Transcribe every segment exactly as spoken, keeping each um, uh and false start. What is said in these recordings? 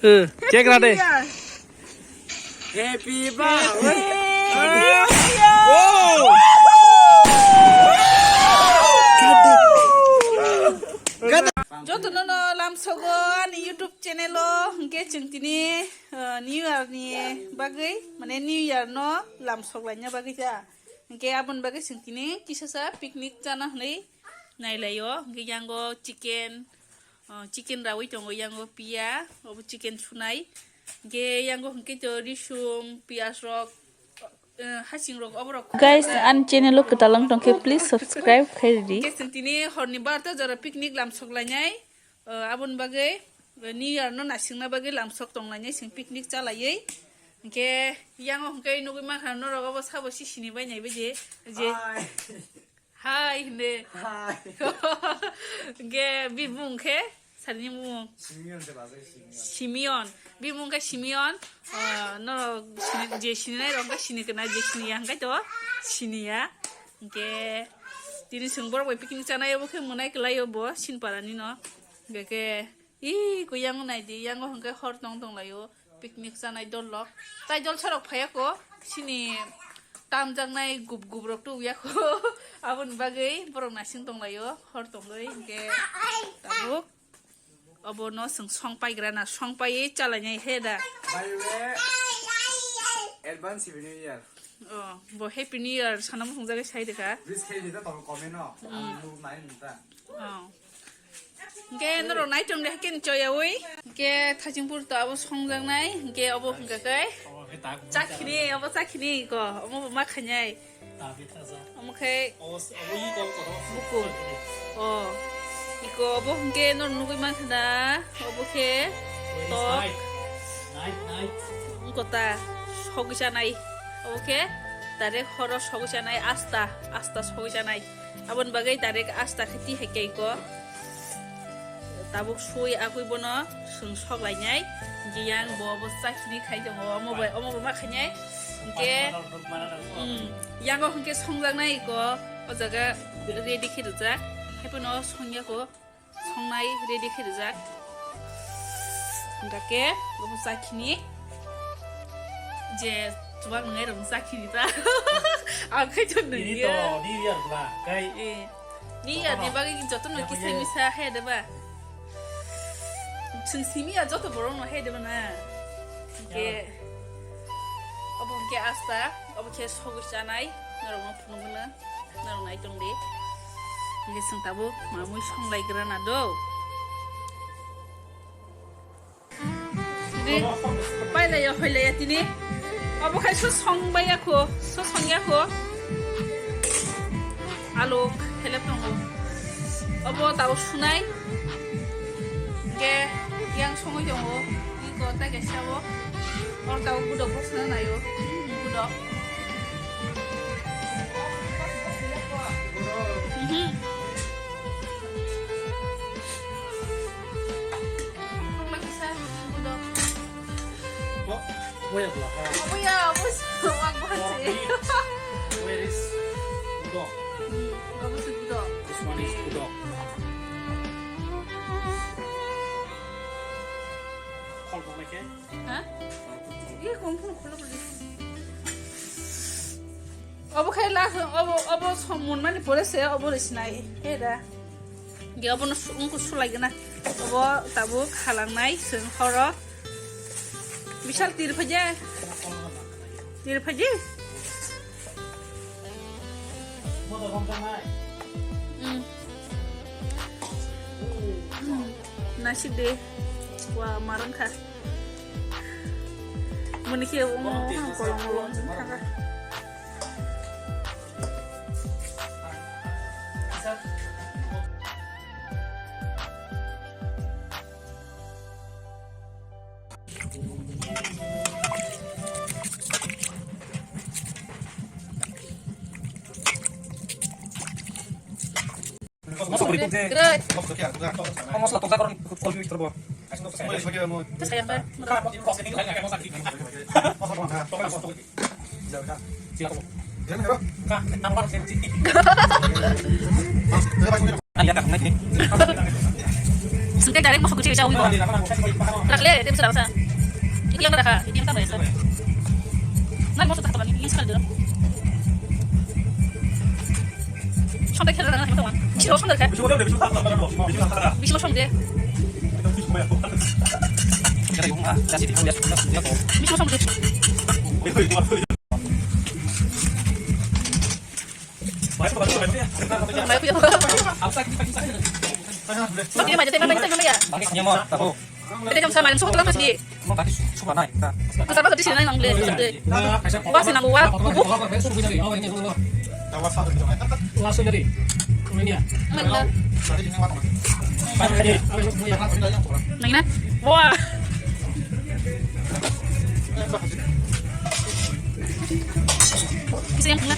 Cake ra de. Happy birthday. Jotono no lamsogo ani YouTube channel o, hwnkhe chwng tini, uh, New Year ni bagwi, mane New Year no lamsok laina bagwi ta. Hwnkhe aboni bagwi chwng tini kisasa picnic chana hwnwi nailaio. Hwnkhe yango chicken, uh, chicken rawi tongo, yango piya, obo chicken sunai. Hwnkhe yango hwnkhe to risum, piyaj rok, eh, hasing rok, oborok. Guys, ani channel o kwtal wng tongkhe, please subscribe khairidi. Hwnkhe chwng tini horni barta jora picnic lamsok lainai, eh, aboni bagwi, eh, New Year no naisingna bagwi lamsok tong lainai, chwng picnic chalaiwi. Hwnkhe yango hwnkhe nugwi mankha norok obo sabo si sini bainai bai je, je. Hai. Hai hinde. Hai. Hwnkhe bini bumung khe, sani bumung. Simeon se bazai, Simeon. Simeon. Bini bumung khe Simeon. Ah, no, sini, je sininai rok khe sini kana, je siniya hwnkhe to siniya. Hwnkhe tini chwng borok bai picnic chanai obo khe mwnai kwlai obo Sinpara ni no. Hwnkhe Ih, ko yango naidi, yango hwnkhe hor tong tong laio, picnic chanai dol rok. Tai jol sorok phaiya ko, sini tamjaknai gup gup rok tuya ko. Aboni bagwi borok naising tong laio, hor tongwi hwnkhe tabuk. Obo no chwng song paigra na, song paiwi chalainai he da. By the way, advance Happy New Year. Oh, bo Happy New Year sana muchung jaga sai de ka. Wish khai ni ta tong comment no. Hmm. Ang nuk nai ni ta. Oh. Hwnkhe norok naitom de haikhe choyawi. Hwnkhe thajingpur to abo songjaknai. Hwnkhe obo hwnkha khe chakhini, obo chakhini ko. Omo bo ma khainai. Omo khe buku. Oh. Iko obo hwnkhe norok nugwi mankha na. Obo khe tok. Wngkota sogwi chanai. Obo khe direct horo sogwi chanai, asta, asta sogwi chanai. Aboni bagwi direct asta khe tihai khe iko. Tabuk sui agwi bono chwng sok lainai. Hwnkhe yang bo obo chakhini khai tongo. Omo bai, omo bo ma khainai. Hwnkhe, mm, yango hwnkhe songjaknai iko. O jaga ready khe rijak. Haiphano songya ko. Songnai ready khe rijak. Hingkha khe obo chakhini je chuwak nwngai rok chakhini ta. Ang khai to nwngliya. New Year bla, kai. Eh, New Year ni bagwi joto no kisa misa hai de ba. Chwng simi ya joto borok no hai de ba na. Hingkhe obo hingkhe asta, obo khe sogwi chanai norok no phunukgwno. Norok nai tong di. Hingke chwng tabuk mamui songlai gra na do. Di, pailai ya, hoilai ya tini. Obo khai so song bai ya kho, so song ya kho. Alu helep tongo. Obo tau sunai. Hingke yang songwi tongo. Iko tai kaisa bo. Oro tabuk budok bo swnam naio. Budok. Mhm. Budok lagi sa, budok. Oh, where the hell? Oh, yeah, what's, what, what's it? Where is budok? Hmm, what was it, budok? This one is budok. Call for my cat. Ha? Iya, kung fu khuluk khuluk. Obo khai la, obo, obo som mun mani pore se, obo ri sinai. He da. Ge obo no su-, ungku sulai gana. Obo tabuk halang nai, seng horo. Bisal tir phaje. Tir phaje. Hmm. Hmm. Nasib de. Wa marang kha. Muni khe umo kolong kolong thanga. Sengke direct mosok gede jauh ibu. Rakle, dia bisa rasa. Itu yang terasa, itu yang tambah ya. Nang mosok tak teman, ini sekali dulu. Sampai kira-kira teman-teman. Bisa langsung dari. Bisa langsung deh. Bisa langsung deh. Mayo kuya. Mayo kuya. Mayo kuya, mayo kuya. Tadi jam sama, jam sepuluh kan masih. Terus apa tadi sini nang le? Pas nang wa. Langsung dari Romania. Nang na? Wah. Bisa yang kena.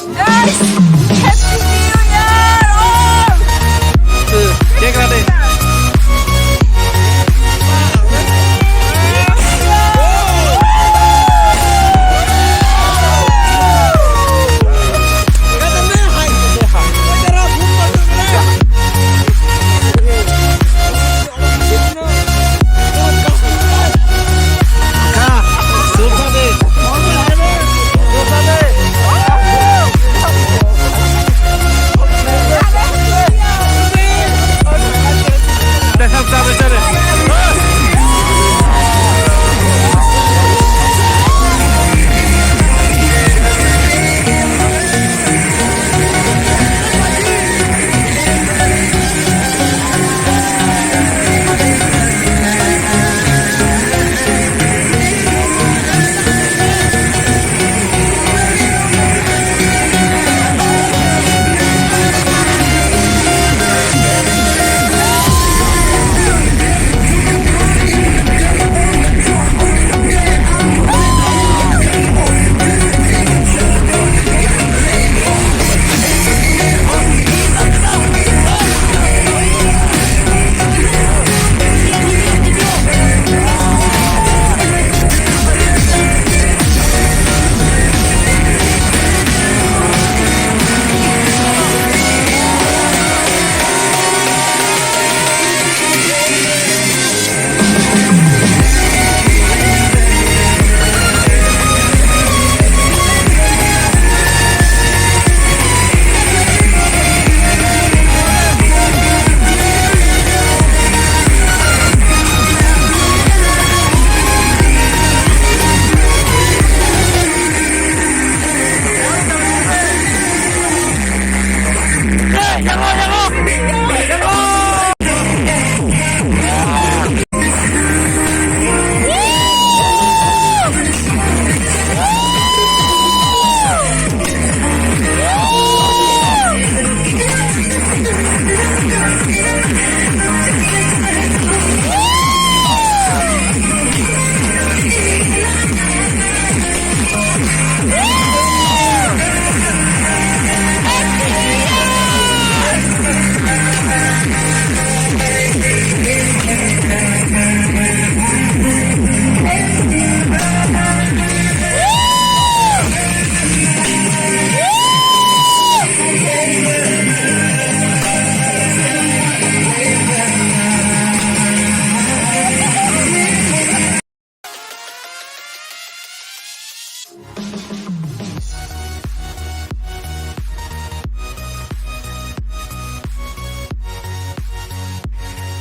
Guys, Happy New Year all! Cake rate.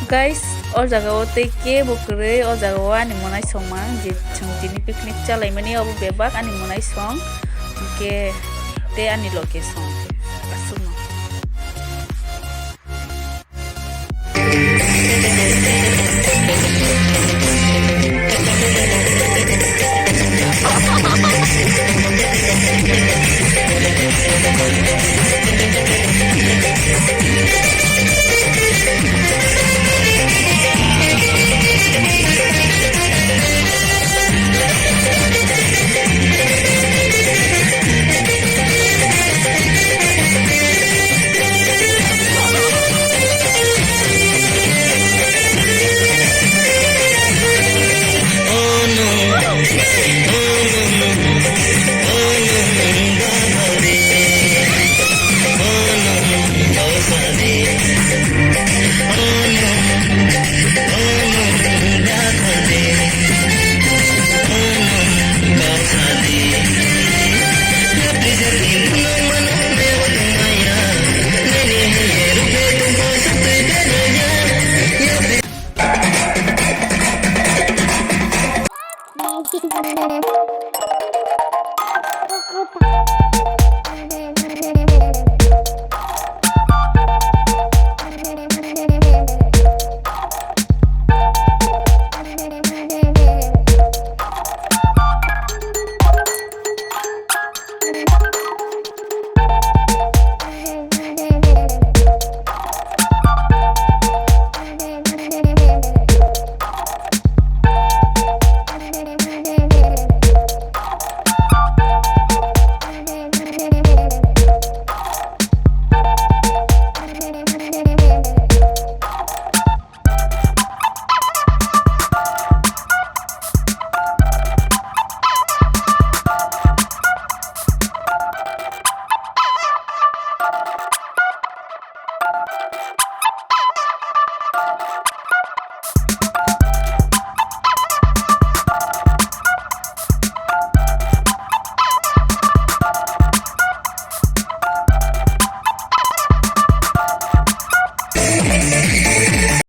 Guys, o jaga o tei kebo kwrwi, o jaga o ani mwnaisong mang je chwng tini picnic chalaimani, obo bebak ani mwnaisong, hwnkhe tei ani location aswkno.